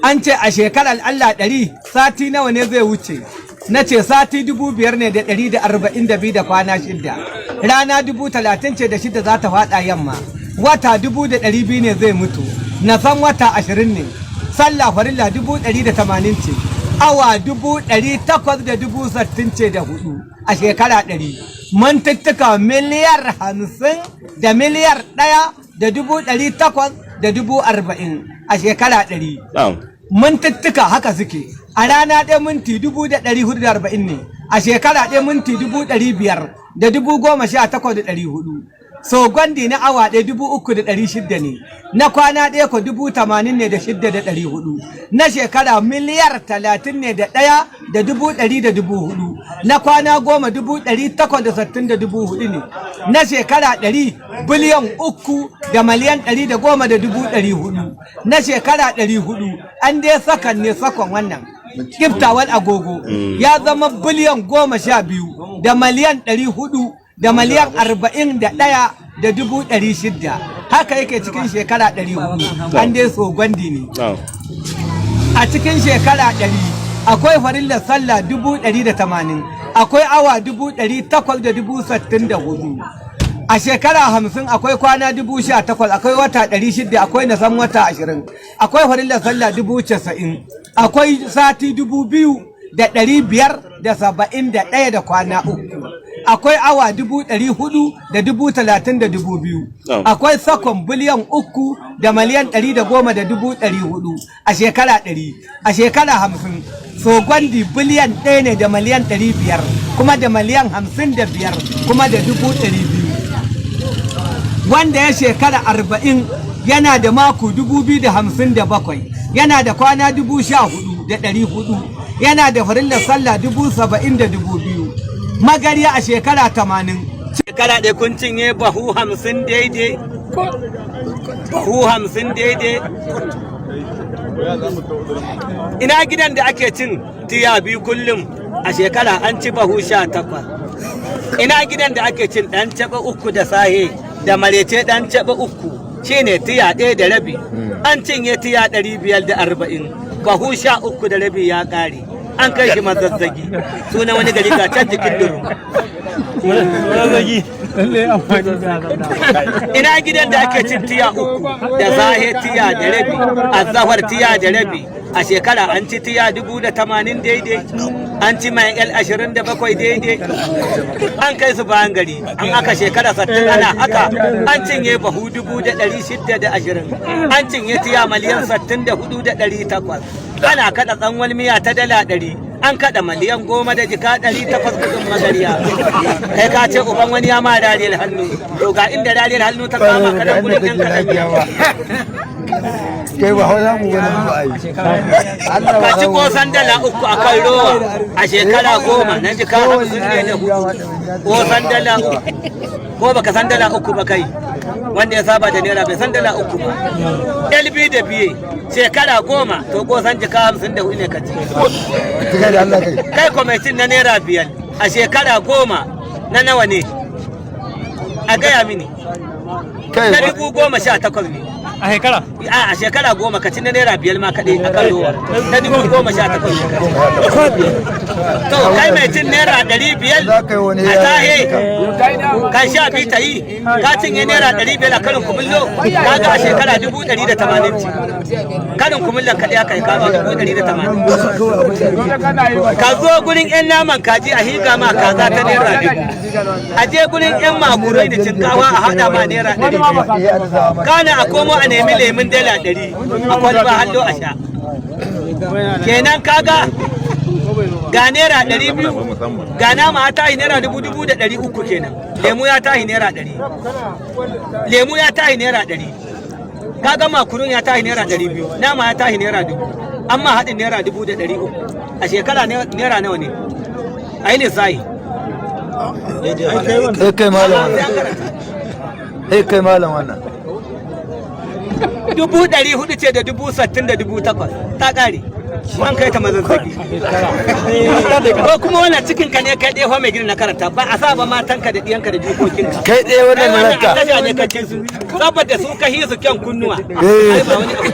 An ce a shekarar Allah 100, sati nawa ne zai wuce? Na ce sati 5142 da kwana 6. Rana 36,000 za ta faɗa yamma. Wata 200,000 ne zai mutu. Na san wata 20 ne. Sallah farilla 180,000 ce. Awa 860,000 ce da hudu a shekara 100. Mintuttuka miliyar 50 da miliyar 1 da 840,000 a shekara 100. Mintuttuka haka suke. A rana ɗaya minti 440 ne. A shekara ɗaya minti 518,400. So gwandi na awa ɗaya 3600 ne. Na kwana ɗaya ko 86,400. Na shekara miliyar 31 da 104,000. Na kwana 10 860,400 ne. Na shekara 100 biliyan 3 da miliyan 110 da 400,000. Na shekara 400, an dai sakan ne, sakon wannan kiftawar agogo ya zama biliyan 12 da miliyan 400 da miliyan 41 da 600. Haka yake cikin shekara 400, an dai so gwandi ne. A cikin shekara 100 akwai farillar sallah 180,000, akwai awa 864,000. A shekara 50 akwai kwana 18,000, akwai wata 600, akwai nasan wata 20, akwai farillar sallah 90,000, akwai sati 2571 da kwana 3, akwai awa 430,000 2,000, akwai sakon biliyan 3 da miliyan 110 da 400,000 a shekara 100. A shekara 50 so gwandi biliyan 1 ne da miliyan 500 kuma da miliyan 55 kuma da 200,000. Wanda ya shekara 40 yana da mako 2057, yana da kwana 14,400, yana da farillar sallah 72,000. Magarya a shekara 80, shekara ɗaya kun cinye bahu 50 daidai, bahu 50 daidai. Ina gidan da ake cin tiya 2 kullum? A shekara an ci bahu 18. Ina gidan da ake cin ɗan caɓa 3 da sahe da marece? Ɗan caɓa 3 shine tiya 1.5. An cinye tiya 540, bahu 13.5 ya ƙare. An kai shi Mazazzagi, sunan wani gari ga can jikin Durum. Mazazzagi. Ina gidan da ake cin tiya 3 da sahe, tiya da rabi, azahar tiya da rabi? A shekara an ci tiya 1080 daidai, an ci mai L 27 daidai. An kai su bayan gari. An aka shekara 60 ana haka, an cinye bahu 620,000, an cinye tiya miliyan 64,800. Ana kada tsanwal miya ta dala 100, an kada miliyan 10 da jika 800 kudin Magariya. Kai ka ce uban wani ya ma dariyar hannu, to ga inda dariyar hannu ta kama ka dan gudun yan kaɗan. Kai ba hausa mu wani ba ai. Allah. Ka ci kosan dala 3 a kan rowa a shekara 10 na jika 54. Kosan dala 3, ko baka san dala 3 ba kai? Wanda ya saba da naira bai san dala 3 ba. LB da biye shekara 10, to kosan jika 54 ne ka ci. Kai da Allah kai. Kai kwamitin na naira 5 a shekara 10 na nawa ne? A gaya mini. Kai. Na 18,000 ne. A shekara? A shekara 10 ka ci na naira 5 ma kaɗai a kan rowa na 18,000 ne. To kai mai cin naira 500 Za ka yi wani a sahe kan 12 ta yi, ka cinye naira 500 a karin kumallo. Ka ga a shekara 180,000 ci karin kumallon kaɗai aka yi kama 180,000. Ka zo gurin 'yan naman kaji a higa ma kaza ta naira 1000. A je gurin 'yan makurai da cinkawa a haɗa ma naira 200. Kana a komo a nemi lemun dala 100 a kwalba hallo a sha. Kenan kaga ga naira 200, ga nama ya tahi naira dubu dubu da ɗari uku kenan. Lemu ya tahi naira 100, lemu ya tahi naira 100. Kaga makurun ya tahi naira 200, nama ya tahi naira 1000, amma haɗin naira 1300. A shekara naira nawa ne? A yi lissahi. Kai kai malam wannan. Kai kai malam wannan. 400,000 ce da 68,800 ta ƙare. An kai ta Mazazzagi. Ko kuma wannan cikin ka ne kai ɗaya fa mai gina na karanta, ba a sa ba matanka da ɗiyanka da jikokinka. Kai ɗaya wannan Kai na wannan ranka. a tasha ne ka ci su saboda su ka hi su kyan kunnuwa. Eh. Ai ba wani abu.